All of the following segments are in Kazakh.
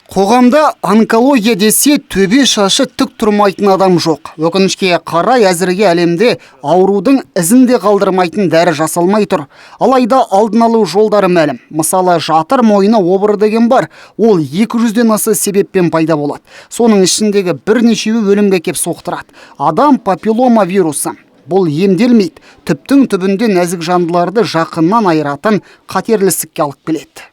Қоғамда онкология десе, төбе шашы тік тұрмайтын адам жоқ. Өкінішке қарай, әзірге әлемде аурудың ізін де қалдырмайтын дәрі жасалмай тұр. Алайда алдын алу жолдары мәлім. Мысалы, жатыр мойны обыры деген бар. Ол 200-ден аса себеппен пайда болады. Соның ішіндегі бірнешеуі өлімге кеп соқтырады. Адам папиллома вирусы. Бұл емделмейді. Түптің түбінде нәзік жандыларды жақыннан айыратын қатерлі ісікке алып келеді.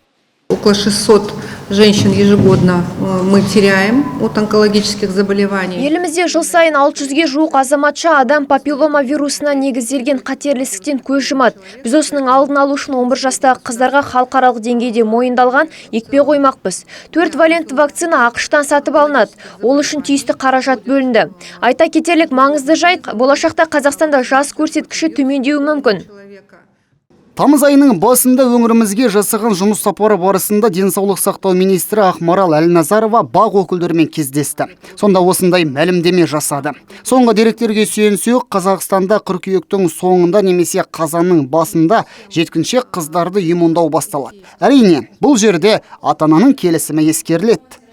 Около 600 женщин ежегодно мы теряем от онкологических заболеваний. Елімізде жыл сайын 600-ге жуық азаматша адам папиллома вирусына негізделген қатерлі ісіктен көз жұмады. Біз осының алдын алу үшін 11 жастағы қыздарға халықаралық деңгейде мойындалған екпе қоймақпыз. Төрт валентті вакцина АҚШ-тан сатып алынады. Ол үшін тиісті қаражат бөлінді. Айта кетерлік маңызды жайт, болашақта Қазақстанда жас көрсеткіші төмендеуі мүмкін. Тамыз айының басында өңірімізге жасаған жұмыс сапары барысында денсаулық сақтау министрі Ақмарал Әлназарова БАҚ өкілдерімен кездесті. Сонда осындай мәлімдеме жасады. Соңғы деректерге сүйенсек, Қазақстанда қыркүйектің соңында немесе қазанның басында жеткіншек қыздарды иммундау басталады. Әрине, бұл жерде ата-ананың келісімі ескеріледі.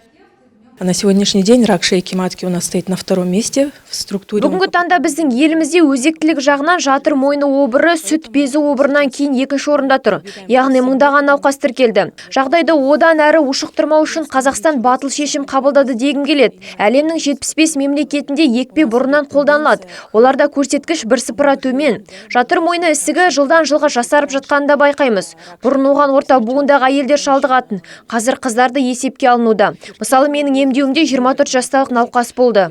А на сегодняшний день рак шейки матки у нас стоит на втором месте в структуре. Бүгінгі таңда біздің елімізде өзектілік жағынан жатыр мойны обыры сүт безі обырынан кейін екінші орында тұр. Яғни мыңдаған науқас тіркелді. Жағдайды одан әрі ушықтырмау үшін Қазақстан батыл шешім қабылдады дегім келеді. Әлемнің 75 мемлекетінде екпе бұрыннан қолданылады. Оларда көрсеткіш бірсыпыра төмен. Жатыр мойны ісігі жылдан жылға жасарып жатқанын да байқаймыз. Бұрын оған орта буындағы әйелдер шалдығатын. Қазір қыздарды есепке алынуда. Мысалы, менің емдеуімде 24 жастағы науқас болды.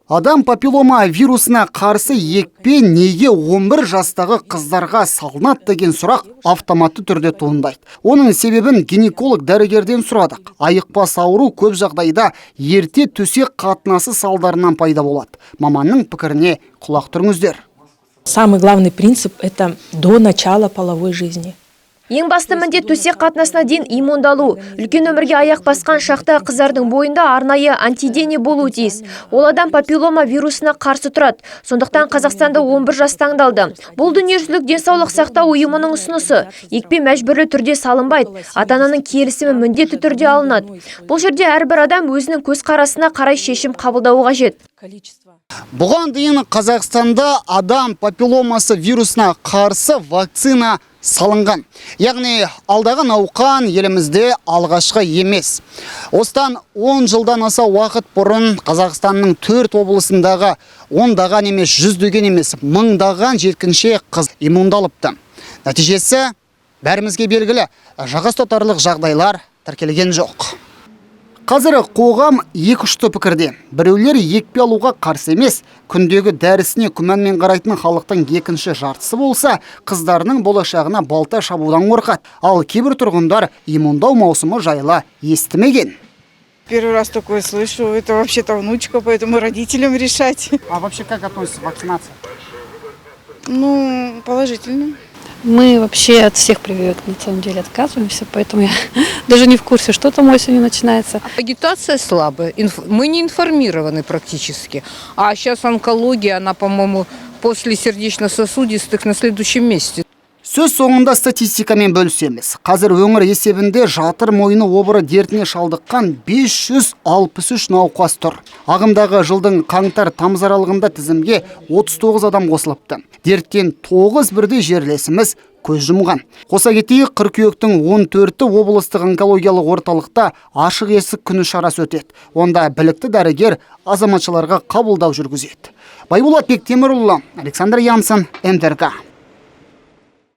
Адам папиллома вирусына қарсы екпе неге 11 жастағы қыздарға салынады деген сұрақ автоматты түрде туындайды. Оның себебін гинеколог дәрігерден сұрадық. Айықпас ауру көп жағдайда ерте төсек қатынасы салдарынан пайда болады. Маманның пікіріне құлақ түріңіздер. Самый главный принцип – это до начала половой жизни. Ең басты міндет – төсек қатынасына дейін иммундалу. Үлкен өмірге аяқ басқан шақта қыздардың бойында арнайы антидене болуы тиіс. Ол адам папиллома вирусына қарсы тұрады. Сондықтан Қазақстанда 11 жас таңдалды. Бұл Дүниежүзілік денсаулық сақтау ұйымының ұсынысы. Екпе мәжбүрлі түрде салынбайды. Ата-ананың келісімі міндетті түрде алынады. Бұл жерде әрбір адам өзінің көзқарасына қарай шешім қабылдауы қажет. Количество. Бұған дейін Қазақстанда адам папилломасы вирусына қарсы вакцина салынған. Яғни алдағы науқан елімізде алғашқы емес. Осыдан 10 жылдан аса уақыт бұрын Қазақстанның төрт облысындағы ондаған емес, жүздеген емес, мыңдаған жеткіншек қыз иммундалыпты. Нәтижесі бәрімізге белгілі, жаға ұстатарлық жағдайлар тіркелген жоқ. Қазір қоғам екі ұшты пікірде. Біреулер екпе алуға қарсы емес, күндегі дәрісіне күмәнмен қарайтын халықтың екінші жартысы болса, қыздарының болашағына балта шабудан қорқады. Ал кейбір тұрғындар иммундау маусымы жайлы естімеген. Первый раз такое слышу. Это вообще-то внучка, поэтому родителям решать. А вообще как относится к вакцинации? Ну, положительно. Мы вообще от всех прививок на самом деле отказываемся, поэтому я даже не в курсе, что там осенью начинается. Агитация слабая, мы не информированы практически. А сейчас онкология, она, по-моему, после сердечно-сосудистых на следующем месте. Сөз соңында статистикамен бөлісеміз. Қазір өңір есебінде жатыр мойны обыры дертіне шалдыққан 563 науқас тұр. Ағымдағы жылдың қаңтар-тамыз аралығында тізімге 39 адам қосылыпты. Дерттен 9 бірдей жерлесіміз көз жұмған. Қоса кетейік, қыркүйектің 14-і облыстық онкологиялық орталықта ашық есік күні шарасы өтеді. Онда білікті дәрігер азаматшаларға қабылдау жүргізеді. Байболат Бектемірұлы, Александр Янсен, МТРК.